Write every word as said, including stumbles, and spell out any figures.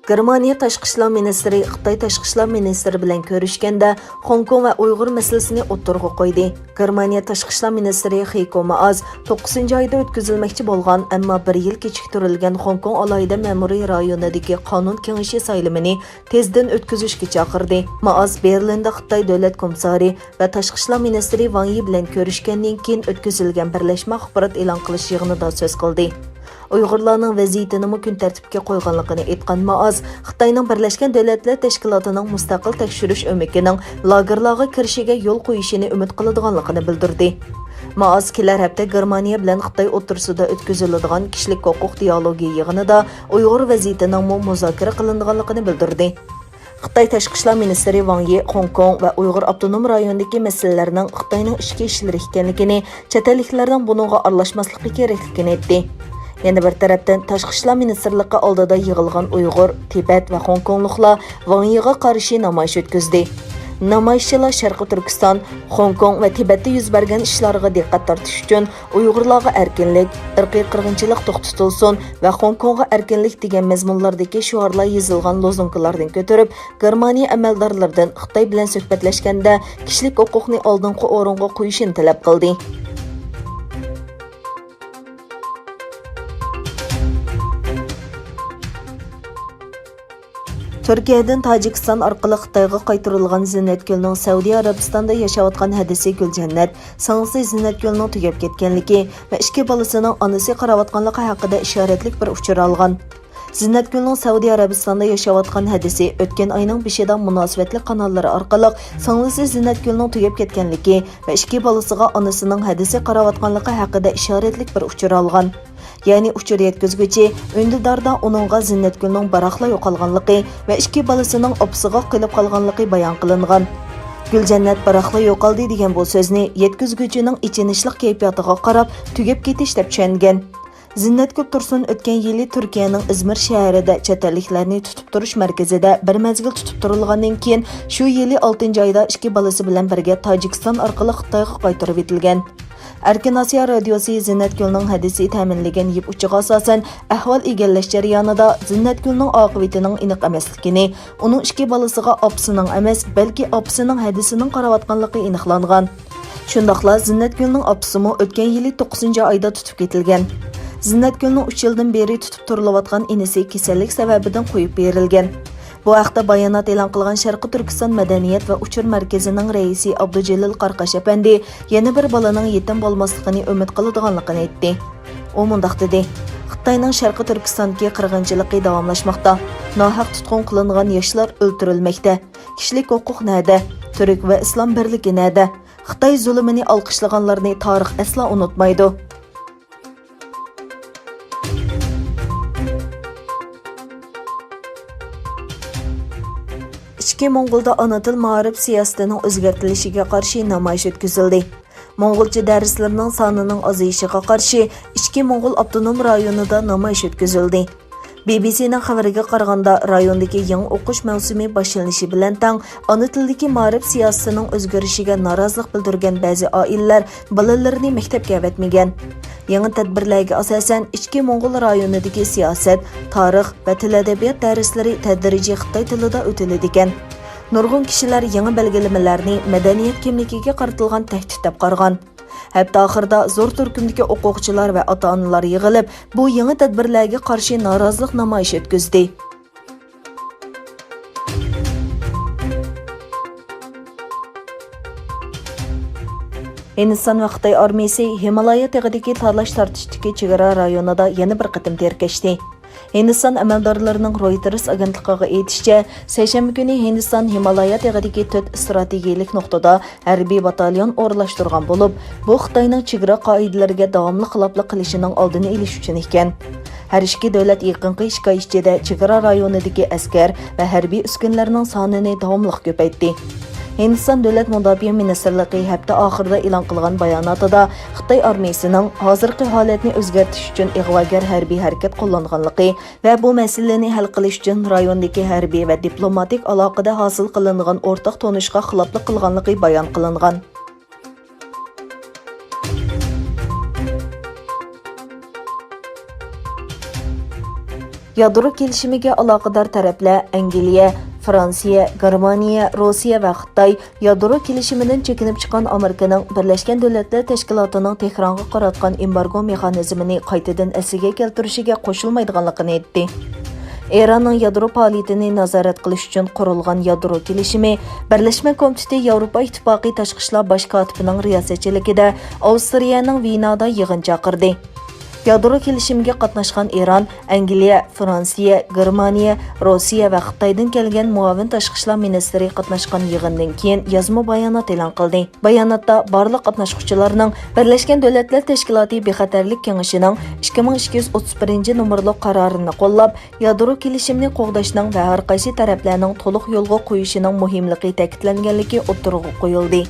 گېرمانىيە تاشقى ئىشلار مىنىستىرى خىتاي تاشقى ئىشلار مىنىستىرى بىلەن كۆرۈشكەندە، خوڭكوڭ ۋە ئۇيغۇر مەسىلىسىنى ئوتتۇرىغا قويدى. گېرمانىيە تاشقى ئىشلار مىنىستىرى خېيكو مائاز توققۇزىنچى ئايدا ئۆتكۈزۈلمەكچى بولغان، ئەمما بىر يىل كېچىكتۈرۈلگەن خوڭكوڭ ئالاھىدە مەمۇرىي رايونىدىكى قانۇن كېڭىشى سايلىمىنى تېزدىن ئۆتكۈزۈشكە چاقىردى. مائاز بېرلىندا خىتاي دۆلەت كومىسسارى ۋە تاشقى ئىشلار مىنىستىرى ۋاڭ يى بىلەن كۆرۈشكەندىن كېيىن ئۆتكۈزۈلگەن بىرلەشمە ئاخبارات ئېلان قىلىش يىغىنىدا سۆز قىلدى. ئۇيغۇرلارنىڭ ۋەزىيىتىنىمۇ كۈن تەرتىپكە قويغانلىقىنى ئېيتقان مائاز، خىتاينىڭ بىرلەشكەن دۆلەتلەر تەشكىلاتىنىڭ مۇستەقىل تەكشۈرۈش ئۆمىكىنىڭ لاگېرلارغا كىرىشىگە يول قويۇشىنى ئۈمىد قىلىدىغانلىقىنى بىلدۈردى. مائاز كېلەر ھەپتە گېرمانىيە بىلەن خىتاي ئوتتۇرىسىدا ئۆتكۈزۈلىدىغان كىشىلىك ھوقۇق دىئالوگى يىغىنىدا ئۇيغۇر ۋەزىيىتىنىڭمۇ مۇزاكىرە قىلىنىدىغانلىقىنى بىلدۈردى. خىتاي تاشقى ئىشلار مىنىستىرى ۋاڭ يى خوڭكوڭ ۋە ئۇيغۇر ئاپتونوم رايونىدىكى مەسىلىلەرنىڭ خىتاينىڭ ئىچكى ئىشلىرى ئىكەنلىكىنى، چەت ئەللىكلەرنىڭ بۇنىڭغا ئارىلاشماسلىقى كېرەكلىكىنى ئېيتتى. يەنە بىر تەرەپتىن، تاشقى ئىشلار مىنىستىرلىقى ئالدىدا يىغىلغان ئۇيغۇر، تىبەت ۋە خوڭكوڭلۇقلار ۋاڭ يىغا قارشى نامايىش ئۆتكۈزدى. نامايىشچىلار شەرقىي تۈركىستان، خوڭكوڭ ۋە تىبەتتە يۈز بەرگەن ئىشلارغا دىققەت تارتىش ئۈچۈن ئۇيغۇرلارغا ئەركىنلىك، ئىرقىي قىرغىنچىلىق توختىتىلسۇن ۋە خوڭكوڭغا ئەركىنلىك دېگەن مەزمۇنلاردىكى شوئارلار يېزىلغان لوزۇنكىلاردىن كۆتۈرۈپ، گېرمانىيە ئەمەلدارلىرىدىن خىتاي بىلەن سۆھبەتلەشكەندە كىشىلىك ھوقۇقنى ئالدىنقى ئورۇنغا قويۇشىنى تەلەپ قىلدى. تۈركىيەدىن تاجىكىستان ئارقىلىق خىتايغا قايتۇرۇلغان زىننەتگۈلنىڭ سەئۇدى ئەرەبىستاندا ياشاۋاتقان ھەدىسى گۈلجەننەت سىڭلىسى زىننەتگۈلنىڭ تۈگەپ كەتكەنلىكى ۋە ئىككى بالىسىنىڭ ئانىسى قاراۋاتقانلىقى ھەققىدە ئىشارەتلىك بىر ئۇچۇر ئالغان. زىننەتگۈلنىڭ سەئۇدى ئەرەبىستاندا ياشاۋاتقان ھەدىسى ئۆتكەن ئاينىڭ بېشىدا مۇناسىۋەتلىك قاناللىرى ئارقىلىق سىڭلىسى زىننەتگۈلنىڭ تۈگەپ كەتكەنلىكى ۋە ئىككى بالىسىغا ئانىسىنىڭ ھەدىسى قاراۋاتقانلىقى ھەققىدە ئىشارەتلىك بىر ئۇچۇر ئالغان. يەنى ئۇچۇر يەتكۈزگۈچى ئۈندىداردا ئۇنىڭغا زىننەتگۈلنىڭ بىراقلا يوقالغانلىقى ۋە ئىككى بالىسىنىڭ ئاپىسىغا قېلىپ قالغانلىقى بايان قىلىنغان. گۈلجەننەت بىراقلا يوقالدى دېگەن بۇ سۆزنى يەتكۈزگۈچىنىڭ ئېچىنىشلىق كەيپىياتىغا قاراپ تۈگەپ كېتىش دەپ چۈشەنگەن. زىننەتگۈل تۇرسۇن ئۆتكەن يىلى تۈركىيەنىڭ ئىزمىر شەھىرىدە چەت ئەللىكلەرنى تۇتۇپ تۇرۇش مەركىزىدە بىر مەزگىل تۇتۇپ تۇرۇلغاندىن كېيىن، شۇ يىلى ئالتىنچى ئايدا ئىككى بالىسى بىلەن بىرگە تاجىكىستان ئارقىلىق خىتايغا قايتۇرۇۋېتىلگەن. ئەركىن ئاسىيا رادىيوسى زىننەتگۈلنىڭ ھەدىسى تەمىنلىگەن يىپ ئۇچىغا ئاساسەن ئەھۋال ئىگىلەش جەريانىدا زىننەتگۈلنىڭ ئاقىۋىتىنىڭ ئېنىق ئەمەسلىكىنى، ئۇنىڭ ئىككى بالىسىغا ئاپىسىنىڭ ئەمەس، بەلكى ئاپىسىنىڭ ھەدىسىنىڭ قاراۋاتقانلىقى ئېنىقلانغان. شۇنداقلا زىننەتگۈلنىڭ ئاپىسىمۇ ئۆتكەن يىلى توققۇزىنچى ئايدا تۇتۇپ كېتىلگەن. زىننەتگۈلنىڭ ئۈچ يىلدىن بېرى تۇتۇپ تۇرۇلۇۋاتقان ئىنىسى كېسەللىك سەۋەبىدىن قويۇپ بېرىلگەن. بۇ ھەقتە بايانات ئېلان قىلغان شەرقىي تۈركىستان مەدەنىيەت ۋە ئۇچۇر مەركىزىنىڭ رەئىسى ئابدۇجېلىل قاراقاش ئەپەندى يەنە بىر بالىنىڭ يېتىم بولماسلىقىنى ئۈمىد قىلىدىغانلىقىنى ئېيتتى. ئۇ مۇنداق دېدى، خىتاينىڭ شەرقىي تۈركىستاندىكى قىرغىنچىلىقى داۋاملاشماقتا. ناھەق تۇتقۇن قىلىنغان ياشلار ئۆلتۈرۈلمەكتە. كىشىلىك ھوقۇق نەدە؟ تۈرك ۋە ئىسلام بىرلىكى نەدە؟ خىتاي زۇلۇمىنى ئالقىشلىغانلارنى تارىخ ئەسلا ئۇنتۇمايدۇ. ئىچكى موڭغۇلدا ئانا تىل مائارىپ سىياسىتىنىڭ ئۆزگەرتىلىشىگە قارشى نامايىش ئۆتكۈزۈلدى. موڭغۇلچە دەرسلىرىنىڭ سانىنىڭ ئازىيىشىغا قارشى ئىچكى موڭغۇل ئاپتونوم رايونىدا نامايىش ئۆتكۈزۈلدى. بى بى سىنىڭ خەۋىرىگە قارىغاندا، رايوندىكى يېڭى ئوقۇش مەۋسۇمى باشلىنىشى بىلەن تەڭ ئانا تىلدىكى مائارىپ سىياسىتىنىڭ ئۆزگىرىشىگە نارازىلىق بىلدۈرگەن بەزى ئائىلىلەر بالىلىرىنى مەكتەپكە ئەۋەتمىگەن. يېڭى تەدبىرلەرگە ئاساسەن، ئىچكى موڭغۇل رايونىدىكى سىياسەت، تارىخ ۋە تىل-ئەدەبىيات دەرسلىرى تەدرىجىي خىتاي تىلىدا ئۆتۈلىدىكەن. نۇرغۇن كىشىلەر يېڭى بەلگىلىمىلەرنى مەدەنىيەت كىملىكىگە قارىتىلغان تەھدىت دەپ قارىغان. ھەپتە ئاخىرىدا زور تۈركۈمدىكى ئوقۇغۇچىلار ۋە ئاتا-ئانىلار يىغىلىپ، بۇ يېڭى تەدبىرلەرگە قارشى نارازىلىق نامايىشى ئۆتكۈزدى. ھىندىستان ۋە خىتاي ئارمىيىسى ھىمالايا تېغىدىكى تالاش-تارتىشتىكى چېگرا رايونىدا يەنە بىر قېتىم تىركەشتى. ھىندىستان ئەمەلدارلىرىنىڭ رويتېرس ئاگېنتلىقىغا ئېيتىشىچە، سەيشەنبە كۈنى ھىندىستان ھىمالايا تېغىدىكى تۆت ئىستراتېگىيەلىك نۇقتىدا ھەربىي باتاليون ئورۇنلاشتۇرغان بولۇپ، بۇ خىتاينىڭ چېگرا قائىدىلىرىگە داۋاملىق خىلاپلىق قىلىشىنىڭ ئالدىنى ئېلىش ئۈچۈن ئىكەن. ھەر ئىككى دۆلەت يېقىنقى ئىككى ئاي ئىچىدە چېگرا رايونىدىكى ئەسكەر ۋە ھەربىي ئۈسكۈنىلەرنىڭ سانىنى داۋاملىق كۆپەيتتى. ھىندىستان دۆلەت مۇداپىئە مىنىستىرلىقى ھەپتە ئاخىرىدا ئېلان قىلغان باياناتىدا خىتاي ئارمىيىسىنىڭ ھازىرقى ھالەتنى ئۆزگەرتىش ئۈچۈن ئىغۋاگەر ھەربىي ھەرىكەت قوللانغانلىقى ۋە بۇ مەسىلىنى ھەل قىلىش ئۈچۈن رايوندىكى ھەربىي ۋە دىپلوماتىك ئالاقىدە ھاسىل قىلىنغان ئورتاق تونۇشقا خىلاپلىق قىلغانلىقى بايان قىلىنغان. يادرو كېلىشىمىگە ئالاقىدار تەرەپلەر ئەنگلىيە، فرانسىيە، گېرمانىيە، روسىيە ۋە خىتاي يادرو كېلىشىمىدىن چېكىنىپ چىققان ئامېرىكىنىڭ بىرلەشكەن دۆلەتلەر تەشكىلاتىنىڭ تېھرانغا قاراتقان ئېمبارگو مېخانىزمىنى قايتىدىن ئەسلىگە كەلتۈرۈشىگە قوشۇلمايدىغانلىقىنى ئېيتتى. ئىراننىڭ يادرو پائالىيىتىنى نازارەت قىلىش ئۈچۈن قۇرۇلغان يادرو كېلىشىمى بىرلەشمە كومىتېتى ياۋروپا ئىتتىپاقى تاشقى ئىشلار باش كاتىپىنىڭ رىياسەتچىلىكىدە ئاۋسترىيەنىڭ ۋېنادا يىغىن چاقىردى. يادرو كېلىشىمىگە قاتناشقان ئىران، ئەنگلىيە، فرانسىيە، گېرمانىيە، روسىيە ۋە خىتايدىن كەلگەن مۇئاۋىن تاشقى ئىشلار مىنىستىرى قاتناشقان يىغىندىن كېيىن يازما بايانات ئېلان قىلدى. باياناتتا بارلىق قاتناشقۇچىلارنىڭ بىرلەشكەن دۆلەتلەر تەشكىلاتى بىخەتەرلىك كېڭىشىنىڭ ئىككى مىڭ ئىككى يۈز ئوتتۇز بىرىنچى نومۇرلۇق قارارىنى قوللاپ، يادرو كېلىشىمىنى قوغداشنىڭ ۋە ھەر قايسى تەرەپلەرنىڭ تولۇق يولغا قويۇشىنىڭ مۇھىملىقى تەكىتلەنگەنلىكى ئوتتۇرىغا قويۇلدى.